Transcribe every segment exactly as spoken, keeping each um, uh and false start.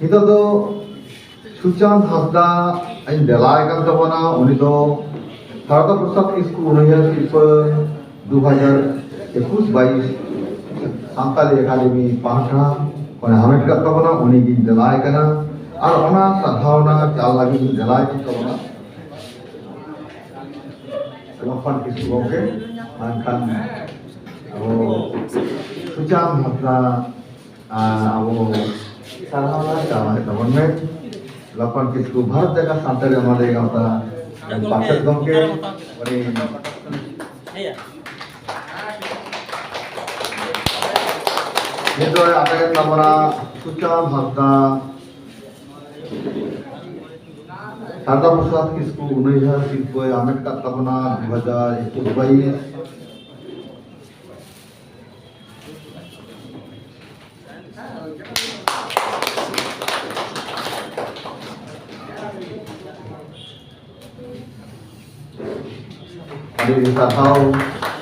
ᱱᱤᱛᱚᱜ ᱫᱚ ᱥᱩᱪᱟᱸᱫ ᱦᱟᱸᱥᱫᱟ ᱤᱧ ᱫᱮᱞᱟᱭ ᱠᱟᱱ ᱛᱟᱵᱚᱱᱟ᱾ ᱩᱱᱤ ᱫᱚ ᱥᱟᱨᱚᱫᱟ ᱯᱨᱚᱥᱟᱫᱽ ᱠᱤᱥᱠᱩ ᱚᱱᱚᱬᱦᱤᱭᱟᱹ ᱥᱤᱨᱯᱟᱹ ᱫᱩ ᱦᱟᱡᱟᱨ ᱮᱠᱩᱥ ᱵᱟᱭᱤᱥ ᱥᱟᱱᱛᱟᱲᱤ ᱮᱠᱟᱰᱮᱢᱤ ᱯᱟᱦᱴᱟ ᱠᱷᱚᱱᱮ ᱦᱟᱢᱮᱴ ᱠᱟᱫ ᱛᱟᱵᱚᱱᱟ᱾ ᱩᱱᱤ ᱜᱤᱧ ᱫᱮᱞᱟᱭ ᱠᱟᱱᱟ ᱟᱨ ᱚᱱᱟ ᱥᱟᱨᱦᱟᱣᱱᱟ ᱪᱟᱞ ᱞᱟᱹᱜᱤᱫ ᱤᱧ ᱫᱮᱞᱟᱭ ᱠᱟᱱ ᱛᱟᱵᱚᱱᱟ᱾ ᱞᱚᱠᱷᱚᱱ ᱠᱤᱥᱠᱩ ᱜᱚᱢᱠᱮ, ᱢᱮᱱᱠᱷᱟᱱ ᱟᱵᱚ ᱥᱩᱪᱟᱸᱫ ᱦᱟᱸᱥᱫᱟ ᱟᱨ ᱟᱵᱚ ᱥᱟᱨᱦᱟᱣ ᱪᱟᱞ ᱦᱩᱭᱩᱜ ᱛᱟᱵᱚᱱ ᱢᱮ᱾ ᱞᱚᱠᱷᱚᱱ ᱠᱤᱥᱠᱩ, ᱵᱷᱟᱨᱚᱛ ᱡᱟᱠᱟᱛ ᱥᱟᱱᱛᱟᱲᱤ ᱚᱱᱚᱞᱤᱭᱟᱹ ᱜᱟᱶᱛᱟ ᱨᱮᱱ ᱯᱟᱨᱥᱮᱛ ᱜᱚᱢᱠᱮ, ᱩᱱᱤ ᱱᱤᱛ ᱫᱚ ᱟᱯᱮ ᱛᱟᱵᱚᱱᱟ ᱥᱩᱪᱟᱸᱫ ᱦᱟᱸᱥᱫᱟ, ᱥᱟᱨᱚᱫᱟ ᱯᱨᱚᱥᱟᱫᱽ ᱠᱤᱥᱠᱩ ᱚᱱᱚᱬᱦᱤᱭᱟᱹ ᱥᱤᱨᱯᱟᱹᱭ ᱦᱟᱢᱮᱴ ᱠᱟᱫ ᱛᱟᱵᱚᱱᱟ ᱫᱩ ᱦᱟᱡᱟᱨ ᱮᱠᱩᱥ ᱵᱟᱭᱤᱥ᱾ ᱟᱹᱰᱤ ᱟᱹᱰᱤ ᱥᱟᱨᱦᱟᱣ᱾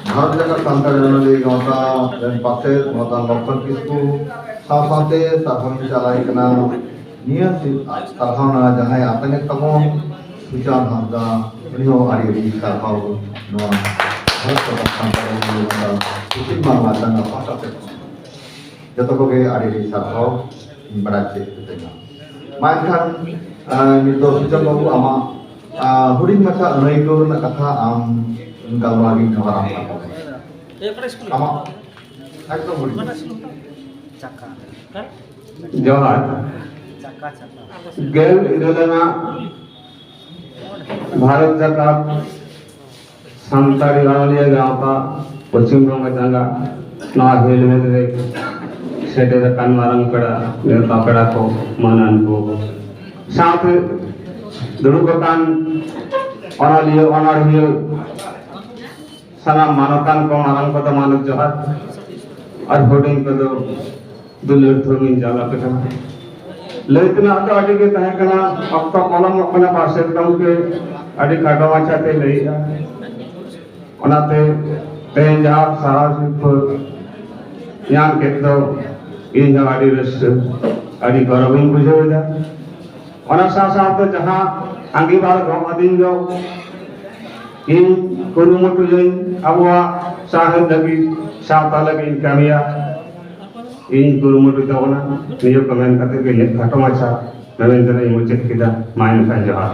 ᱵᱷᱟᱨᱚᱛ ᱡᱟᱠᱟᱛ ᱥᱟᱱᱛᱟᱲ ᱚᱱᱚᱞᱤᱭᱟᱹ ᱜᱟᱶᱛᱟ ᱨᱮᱱ ᱯᱟᱥᱮᱛ ᱢᱟᱛᱟᱞ ᱞᱚᱠᱷᱚᱱ ᱠᱤᱥᱠᱩ ᱥᱟᱶ ᱥᱟᱶᱛᱮ ᱥᱟᱨᱦᱟᱣ ᱤᱧ ᱪᱟᱞᱟᱭ ᱠᱟᱱᱟ ᱱᱤᱭᱟᱹ ᱥᱤ-, ᱥᱟᱨᱦᱟᱣᱱᱟ ᱡᱟᱦᱟᱸᱭ ᱟᱛᱟᱝ ᱮᱫ ᱛᱟᱵᱚᱱ ᱥᱩᱪᱟᱸᱫ ᱦᱟᱸᱥᱫᱟ, ᱩᱱᱤ ᱦᱚᱸ ᱟᱹᱰᱤ ᱟᱹᱰᱤ ᱥᱟᱨᱦᱟᱣ᱾ ᱱᱚᱣᱟ ᱵᱷᱟᱨᱚᱛ ᱡᱟᱠᱟᱛ ᱥᱟᱱᱛᱟᱲ ᱚᱱᱚᱞᱤᱭᱟᱹ ᱜᱟᱶᱛᱟ ᱯᱚᱥᱪᱤᱢ ᱵᱟᱝᱞᱟ ᱪᱟᱸᱜᱟ ᱯᱟᱦᱴᱟ ᱥᱮᱫ ᱠᱷᱚᱱ ᱡᱚᱛᱚ ᱠᱚᱜᱮ ᱟᱹᱰᱤ ᱟᱹᱰᱤ ᱥᱟᱨᱦᱟᱣ ᱤᱧ ᱵᱟᱲᱟᱭ ᱦᱚᱪᱚᱭᱮᱫ ᱯᱮ ᱛᱟᱦᱮᱱᱟ᱾ ᱢᱟ ᱮᱱᱠᱷᱟᱱ, ᱟᱸ, ᱱᱤᱛ ᱫᱚ ᱥᱩᱪᱟᱸᱫ ᱵᱟᱹᱵᱩ, ᱟᱢᱟᱜ, ᱟᱸ, ᱦᱩᱰᱤᱧ ᱢᱟᱪᱷᱟ ᱟᱹᱱᱟᱹᱭᱠᱟᱹᱣ ᱨᱮᱱᱟᱜ ᱠᱟᱛᱷᱟ ᱟᱢ ᱜᱟᱞᱢᱟᱨᱟᱣ ᱞᱟᱹᱜᱤᱫ ᱱᱮᱦᱚᱨ ᱟᱢ ᱠᱟᱱᱟ᱾ ᱟᱢᱟᱜ ᱮᱠᱫᱚᱢ ᱦᱩᱰᱤᱧ᱾ ᱡᱚᱦᱟᱨ᱾ ᱜᱮᱞ ᱤᱨᱟᱹᱞ ᱟᱱᱟᱜ ᱵᱷᱟᱨᱚᱛ ᱡᱟᱠᱟᱛ ᱥᱟᱱᱛᱟᱲᱤ ᱚᱱᱚᱞᱤᱭᱟᱹ ᱜᱟᱶᱛᱟ ᱯᱚᱪᱷᱤᱢ ᱵᱚᱝᱜᱚ ᱪᱟᱸᱜᱟ ᱱᱚᱣᱟ ᱦᱮᱞᱢᱮᱞ ᱨᱮ ᱥᱮᱴᱮᱨ ᱟᱠᱟᱱ ᱢᱟᱨᱟᱝ ᱯᱮᱲᱟ, ᱱᱮᱣᱛᱟ ᱯᱮᱲᱟ ᱠᱚ, ᱢᱟᱹᱱᱟᱱ ᱠᱚ, ᱥᱟᱶᱛᱮ ᱫᱩᱲᱩᱵ ᱟᱠᱟᱱ ᱚᱱᱚᱞᱤᱭᱟᱹ, ᱚᱱᱚᱲᱦᱤᱭᱟᱹ, ᱥᱟᱱᱟᱢ ᱢᱟᱱᱚᱛᱟᱱ ᱠᱚ, ᱢᱟᱨᱟᱝ ᱠᱚᱫᱚ ᱢᱟᱱᱚᱛ ᱡᱚᱦᱟᱨ, ᱟᱨ ᱦᱩᱰᱤᱧ ᱠᱚᱫᱚ ᱫᱩᱞᱟᱹᱲ ᱛᱷᱩᱢ ᱤᱧ ᱪᱟᱞ ᱟᱯᱮ ᱠᱟᱱᱟ᱾ ᱞᱟᱹᱭ ᱛᱮᱱᱟᱜ ᱫᱚ ᱟᱹᱰᱤ ᱜᱮ ᱛᱟᱦᱮᱸ ᱠᱟᱱᱟ, ᱚᱠᱛᱚ ᱯᱚᱞᱚᱢᱚᱜ ᱠᱟᱱᱟ, ᱯᱟᱥᱮᱫ ᱜᱚᱢᱠᱮ ᱟᱹᱰᱤ ᱠᱷᱟᱴᱚ ᱢᱟᱪᱷᱟᱛᱮ ᱞᱟᱹᱭᱮᱜᱼᱟ᱾ ᱚᱱᱟᱛᱮ ᱛᱮᱦᱮᱧ ᱡᱟᱦᱟᱸ ᱥᱟᱨᱦᱟᱣ ᱥᱤᱨᱯᱟᱹ ᱧᱟᱢ ᱠᱮᱫ ᱫᱚ ᱤᱧ ᱦᱚᱸ ᱟᱹᱰᱤ ᱨᱟᱹᱥᱠᱟᱹ᱾ ᱟᱹᱰᱤ ᱜᱚᱨᱚᱵᱤᱧ ᱵᱩᱡᱷᱟᱹᱣ ᱮᱫᱟ᱾ ᱚᱱᱟ ᱥᱟᱶ ᱥᱟᱶᱛᱮ ᱡᱟᱦᱟᱸ ᱟᱸᱜᱤᱵᱷᱟᱨ ᱜᱚᱜ ᱟᱹᱫᱤᱧ ᱫᱚ ᱤᱧ ᱠᱩᱨᱩᱢᱩᱴᱩᱭᱟᱹᱧ ᱟᱵᱚᱣᱟᱜ ᱥᱟᱶᱦᱮᱫ ᱞᱟᱹᱜᱤᱫ, ᱥᱟᱶᱛᱟ ᱞᱟᱹᱜᱤᱫ ᱤᱧ ᱠᱟᱹᱢᱤᱭᱟ, ᱤᱧ ᱠᱩᱨᱩᱢᱩᱴᱩᱭ ᱛᱟᱵᱚᱱᱟ᱾ ᱱᱤᱭᱟᱹ ᱠᱚ ᱢᱮᱱ ᱠᱟᱛᱮ ᱜᱮ ᱤᱧᱟᱹᱜ ᱠᱷᱟᱴᱚ ᱢᱟᱪᱷᱟ ᱢᱮᱢᱮᱱ ᱛᱮᱱᱟᱜ ᱤᱧ ᱢᱩᱪᱟᱹᱫ ᱠᱮᱫᱟ᱾ ᱢᱟ ᱮᱱᱠᱷᱟᱱ ᱡᱚᱦᱟᱨ᱾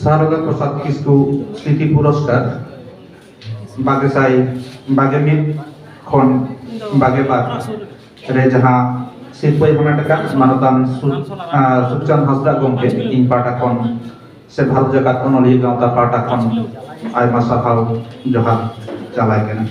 ᱥᱟᱨᱚᱫᱟ ᱯᱨᱚᱥᱟᱫᱽ ᱠᱤᱥᱠᱩ ᱥᱢᱨᱤᱛᱤ ᱯᱩᱨᱚᱥᱠᱟᱨ ᱵᱟᱜᱮ ᱥᱟᱭ ᱵᱟᱜᱮ ᱢᱤᱫ ᱠᱷᱚᱱ ᱵᱟᱜᱮ ᱵᱟᱨ ᱨᱮ ᱡᱟᱦᱟᱸ ᱥᱤᱨᱯᱟᱹᱭ ᱦᱟᱢᱮᱴ ᱟᱠᱟᱫ ᱢᱟᱱᱚᱛᱟᱱ ᱥᱩ-, ᱟᱸ, ᱥᱩᱠᱪᱟᱸᱫᱽ ᱦᱟᱸᱥᱫᱟ ᱜᱚᱢᱠᱮ, ᱤᱧ ᱯᱟᱦᱴᱟ ᱠᱷᱚᱱ ᱥᱮ ᱵᱷᱟᱨᱚᱛ ᱡᱟᱠᱟᱛ ᱚᱱᱚᱞᱤᱭᱟᱹ ᱜᱟᱶᱛᱟ ᱯᱟᱦᱴᱟ ᱠᱷᱚᱱ ᱟᱭᱢᱟ ᱥᱟᱨᱦᱟᱣ ᱡᱚᱦᱟᱨ ᱪᱟᱞᱟᱭ ᱠᱟᱱᱟ᱾